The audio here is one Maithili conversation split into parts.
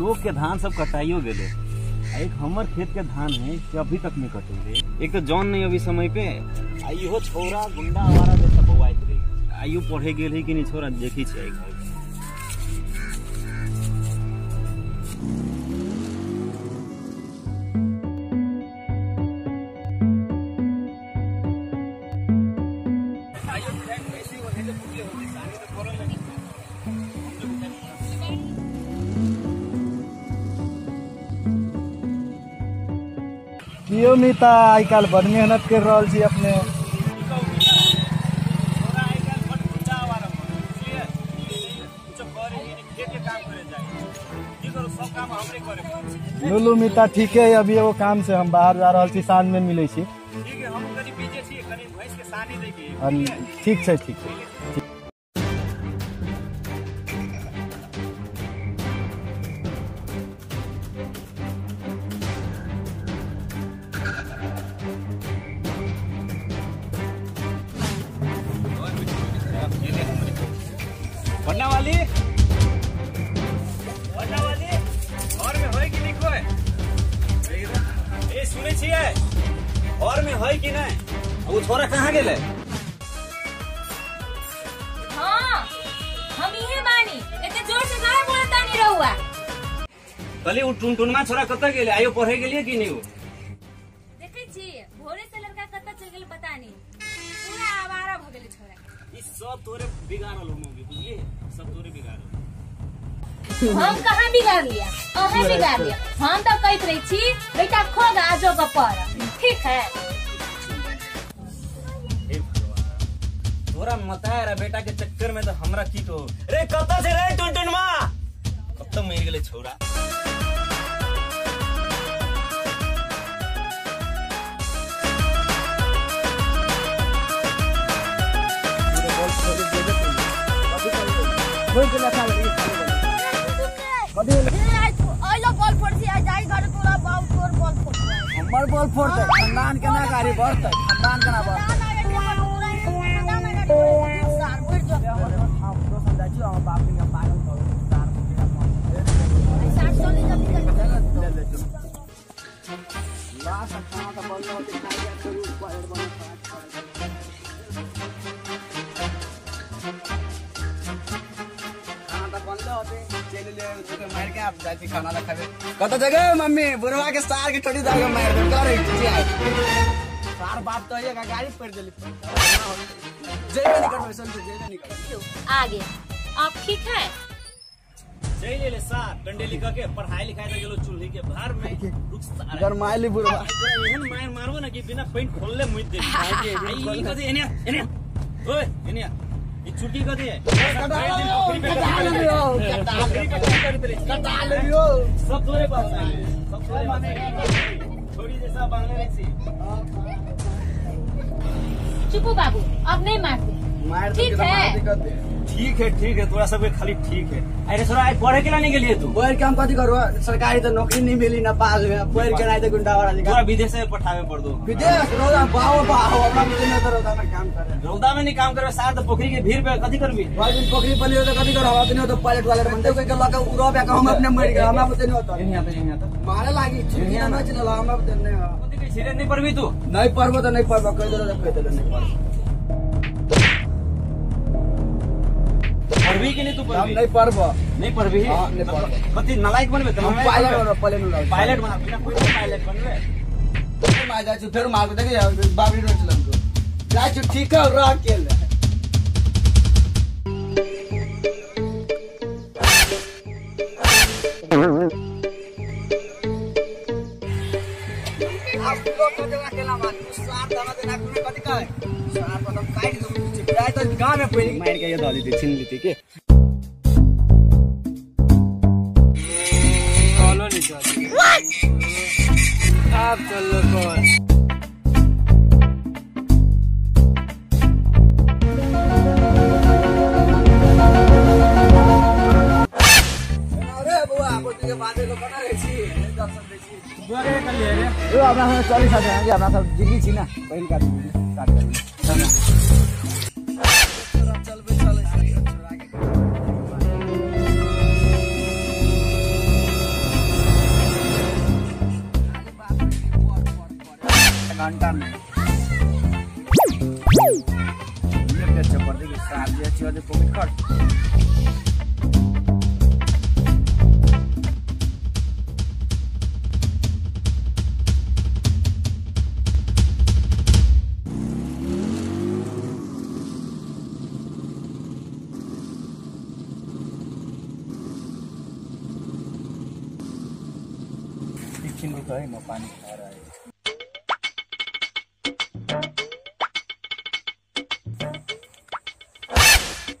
लोग के धान सब कटाइयो गेले, एक हमर खेत के धान है कि अभी तक नहीं कटेले। एक तो जौन नहीं अभी समय पे, आ इहो छोरा गुंडा आवारा जैसा बौआइत रही। आइयो पढ़े गेल है कि नहीं छोरा देखी छै घर। कियो मिता आइ काल्हि बड़ मेहनत कर रहल छी अपने। लुलु मिता ठीक है, अभी एगो काम से हम बाहर जा रहल छी, साँझ में मिलै छी। ठीक छै ठीक छै। पन्ना वाली, पन्ना वाली, घर में है कि नहीं कोई? ए सुनै छियै, घर में है कि नहीं? वो छोरा कहाँ गेलै? हाँ, हम इहे बानी, एते जोर से काहे बोलतानी रहुआ? कहली उ टुनटुनमा छोरा कतऽ गेलै? आइयो पढ़े गेलियै कि नहीं? उ देखै छी भोरे से लड़का कतऽ चल गेल पता नहीं, पूरा आवारा भ गेलै छोरा। ई सब तोरे बिगाड़ल हो मम्मी, बुझलिए? सब तोरे बिगाड़ल। हम कहाँ बिगाड़ लिया? अहाँ बिगाड़ लिया। हम तो कहत रही छी बेटा खोग आजो के पर, ठीक है? हे भगवान, तोरा मताया रे बेटा के चक्कर में तो हमरा की कहो। रे कतऽ से रे टुनटुनमा? कतऽ मरि गेलै छोरा। हमर बॉल फोड़तै, खानदान केना गाड़ी बढ़तै, खानदान केना बढ़तै। खाना खाबे कत जगह मम्मी बुढ़वा के सार के ठोड़ी दाग मार दे करे सार बाप तो ये गाड़ी पड़ देली। जेबे नहीं करबे सुन, जेबे नहीं करबे। आगे आप ठीक है? चल ले सार डंडे लिखा के पढ़ाई लिखाई त गेलो चूल्ही के भार में रुक सार गरमाइली बुढ़वा। एहन मार मारबो ना कि बिना पेंट खोलले मुइत दे। ई कथि एने एने ओए एने ई चुटकी कथि है? सब तोरे पास है, सब तोरे पास है। छोरी जैसा बांधले रही छी। चुपू बाबू, अब नहीं मारते। ठीक है ठीक है ठीक है, तोरा सब के खाली ठीक है। अरे छोरा आई पढ़े के नहीं गेलिए तू? पढ़ के हम कथि करबो, सरकारी तो नौकरी नहीं मिली नेपाल में, पढ़ के नहीं तो गुंडा वाला तोरा विदेश में पठावे पड़ दो। विदेश रौदा बाहो बाहो हमरा बुझे न तो रौदा में काम करे, रौदा में नहीं काम करबे सार तो पोखरी के भीड़ पे कथि करबी? भाई दिन पोखरी पर लियो तो कथि करब, हमरा नहीं तो पायलट वाले बनते कोई के लके उड़ब के हम अपने मर गए, हमरा बुझे न होता। एनी आता एनी आता मारे लागी चिन्ह न चिन्ह हमरा बुझे नहीं। कथि कहै छी रे? नहीं पढ़बी तू? नहीं पढ़बो तो नहीं पढ़बो, कह देलो कह देलो नहीं पढ़बो। पढ़बी कि नहीं तू? पढ़बी नहीं पढ़बो। नहीं पढ़बी? हां नहीं पढ़बो। कथि नालायक बनबे? त पायलट बनबे, प्लेन उड़ाबे पायलट बना, बिना कोई पायलट बनबे। मार जाइ छु फेर मार देखे बाबरी रोड चलन को जाइ छु। ठीक है रह के ले। आप लोग को जगह केला मार सार दाना देना कोने कथि कहे सार पतम काट दो जाय तो गांव में पहले मार के ये डाली दे छीन लेती के चलो नहीं चल आप चलो कौन। अरे बुआ बोलते के बादे लोग बना रहे छी दर्शन दै छी बुआ के कर लिए रे। ओ अपना सब 40,000 अपना सब जिंदगी छी ना पहिल का स्टार्ट कर चलबे चले। घंटा में ये के चपर दे सार जे छियो जे पॉकेट कर तो है मैं पानी खा रहा है।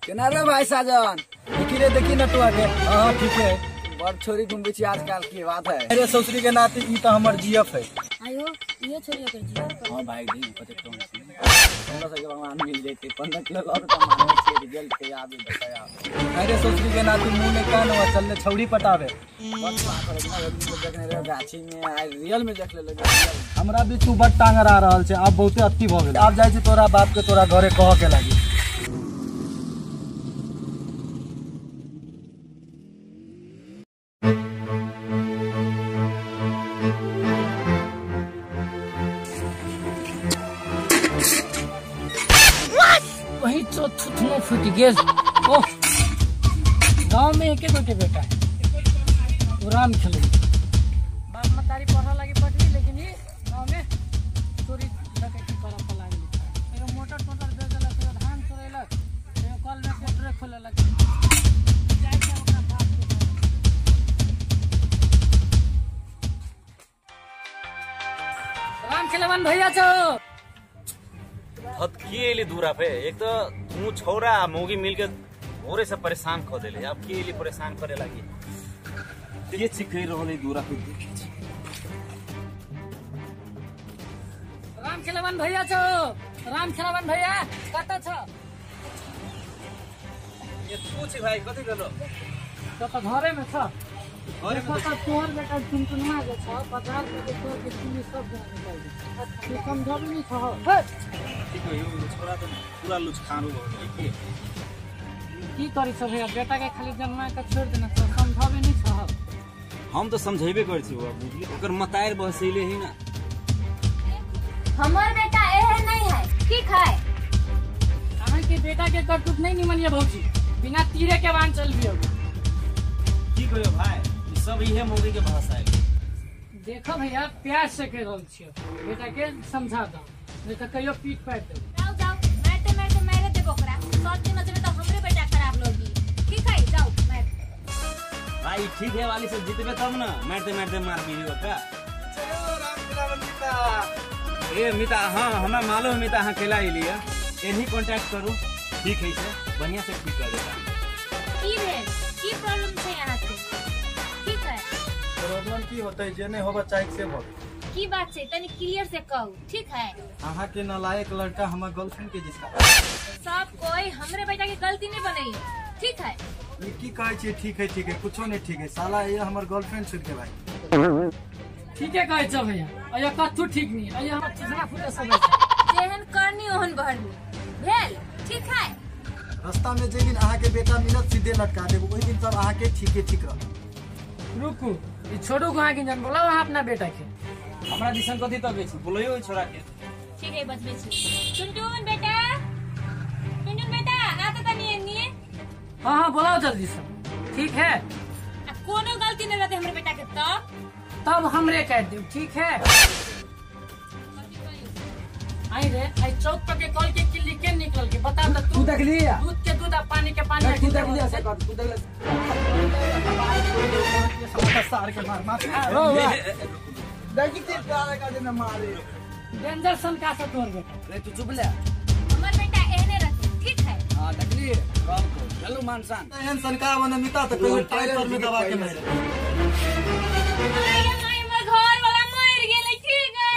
केना रे भाई साजन देखी रे देखी नटुआ के। हां ठीक है बड़ छोरी घुमबै छी आजकल की बात है। अरे ससुरी के नाती ई त हमर जीएफ है। आयो ये छोरी ओकर जीएफ। हां भाई दी पते तो हमरा सबके भगवान मिल जैते 15 किलो और कमाने छै रिजल्ट के आबे बताया। अरे ससुरी के नाती मुंह में कान हुआ चलने छौड़ी पटावे। बस बात करे ना आदमी को देखने रहे गाछी में आ रियल में देख लेले। हमरा भी तू बड़ टांगर आ रहल छै आब बहुते अति भ गेल। आब जाइ छी तोरा बाप के तोरा घरे कह के लागी। वही तो थुथनो फूट गेल। ओह गांव में एक गोटे बेटा है वो राम खेले बाप मतारी पढ़ा लगी पढ़ली लेकिन ये गांव में चोरी डकैती करे पर लागली। एगो मोटर टोटर बेच देलक एगो धान चोरेलक एगो कल में मोटरे खोलेलक जाय के ओकरा बाप के। राम खेलवन भैया छो हद की एली दूरा पे। एक तो तू छौरा मौगी मिलके भोरे से परेशान कर देले अब की एली परेशान करे लागी। ये चिखै रहल दूरा पे देखे छी। राम खेलवन भैया छो राम खेलवन भैया कत छ ये तू छी भाई कथि भेलो तो घरे में छ। घरे में त तोर बेटा टुनटुनमा जे छ बाजार के तोर के चीनी सब जगह निकाल दे तू समझबी नहीं छ। ठीक हो यो छोरा त पूरा लुचखानु भ गेलै के की करी छ भैया बेटा के खाली जन्मा के छोड़ देना छ समझबे नहीं छ। हम तो समझेबे करै छी बाबू बुझली ओकर मताएर बसैले ही ना। हमर बेटा एहन नहीं है ठीक है। अहाँ के बेटा के करतूत नहीं निमन ये भौजी बिना तीरे के वान चल भी होगी। की कहियो भाई ई सब इहे मौगी के भाषा है। देखो भैया प्यार से कह रहल छियो बेटा के समझा दो नहीं तो कहियो पीट पाट दे। जाओ जाओ मारते मारते मारे देबो ओकरा सब दिन नजर तो हमरे बेटा खराब लोगी ठीक है जाओ मार। भाई ठीक है वाली से जीतबे तब ना मारते मारते मार भी ओकरा। चलो राम खेलावन मिता। ए मिता हां हमरा मालूम मिता हां केला एलिया एनी कांटेक्ट करू ठीक है से बढ़िया से ठीक कर देता। की भेल की प्रॉब्लम छै यहां से ठीक है। प्रॉब्लम की होतै जे नहीं होबा चाहे से भग की बात छै तनी क्लियर से कहू ठीक है। अहाँ के नालायक लड़का हमर गर्लफ्रेंड के जिसका सब कोई हमरे बेटा के गलती नहीं बनई ठीक है। ई की कहै छी ठीक है कुछो नहीं ठीक है साला ये हमर गर्लफ्रेंड छूट के भाई। ठीक है कहै छ भैया अया कथू ठीक नहीं अया हमर चुसना फुटे सब जेहन करनी ओहन भरनी भेल ठीक है। रास्ता में जे दिन अहाँ के बेटा मिलत सीधे लटका देब ओहि दिन तब अहाँ के ठीके ठीक रह। रुकू ई छोड़ू कहाँ के जन बोलाओ अहाँ अपना बेटा के हमरा दिसन कथि तकै छी बोलैयो छोरा के ठीक है बचबै छी। टुनटुन बेटा टुनटुन बेटा आ त तनी एनी। हां हां बोलाओ जल्दी से ठीक है। आ कोनो गलती नहीं रहते हमरे बेटा के तब हमरे कह देब ठीक है। आई रे आई चौक पर के कल के किल्ली के निकल के बता त तू देख लिया दूध के दूध आ पानी के पानी तू देख लिया से कर तू देख ले सार के मार मार देखी ते प्यारा का देना मारे डेंजर सन का से तोर बेटा रे तू चुप ले हमर बेटा एहने रहते ठीक है। हां देखली कल को चलू मानसान एहन सनका बने मिता त कोई टायर में दबा के मारे। अरे माई हमर घर वाला मर गेलै ठीक है।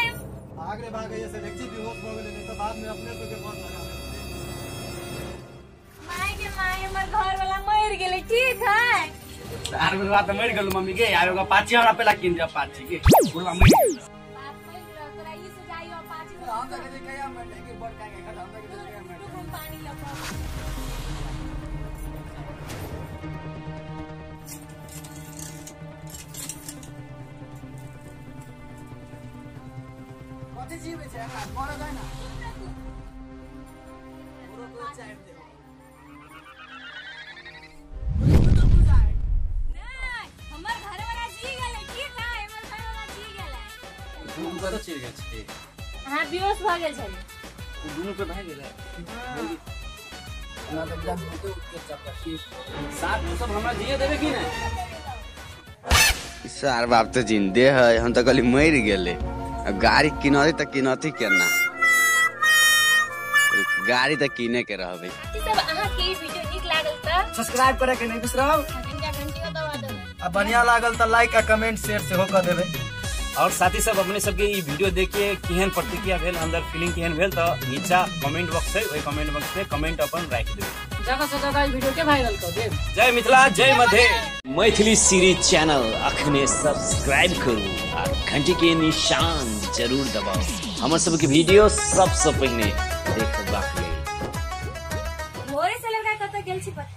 भाग रे भाग ऐसे देखी बेहोश भ गेलै नहीं तो बाद में अपने तो के बहुत लगा दे। माई के माई हमर घर वाला मर गेलै ठीक है। यार बुढ़वा तो मर गेल मम्मी के यार ओकरा पाछी हमरा पेला किन जा पाछी के बुढ़वा मर गेल। बाप मर गेल तोरा ई सजाई और पाछी हम त के कहिया मर के बड़ काहे के हम त के मर हम पानी लपा कथी जीवे छै हमरा मरे जाय ना पूरा तो चाय दे नहीं हमर घर वाला जी गेलै ठीक है हमर घर वाला जी गेलै। दुनू कतऽ चलि गेल छै? अहाँ बेहोश भऽ गेल छलियै। दुनू पे भए गेलै। हमरा तऽ एकदम बहुते उठके चक्कर साथ तू सब हमरा जिए देबे की नहीं? सार बाप तो जिंदे है, हम तो कहली मर गेले। अब गाड़ी किनती तो किनती केना, गाड़ी तो किने के रहबे। सब अहाँ के ई वीडियो नीक लागल त सब्सक्राइब करे के नहीं बिसराब घंटा घंटी दबा देबै। आ बढ़िया लागल त लाइक आ कमेंट शेयर सेहो क देबै। और साथी सब अपने सबके ई वीडियो देख के केहन प्रतिक्रिया भेल, अंदर फीलिंग केहन भेल त नीचा कमेंट बॉक्स है, ओहि कमेंट बॉक्स में कमेंट अपन राखि देबै। ज्यादा से ज्यादा ई वीडियो के वायरल कर देब। जय मिथिला जय मधेश। मैथिली सीरीज चैनल अखने सब्सक्राइब करू आ घंटी के निशान जरूर दबाउ हमर सबके वीडियो सबसे पहिने देखबाक लेल। भोरे से लड़का कतऽ गेल छी पता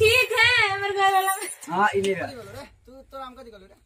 ठीक है हमर घर वाला। हां इने तू तोरा हम कथि कहलु रे?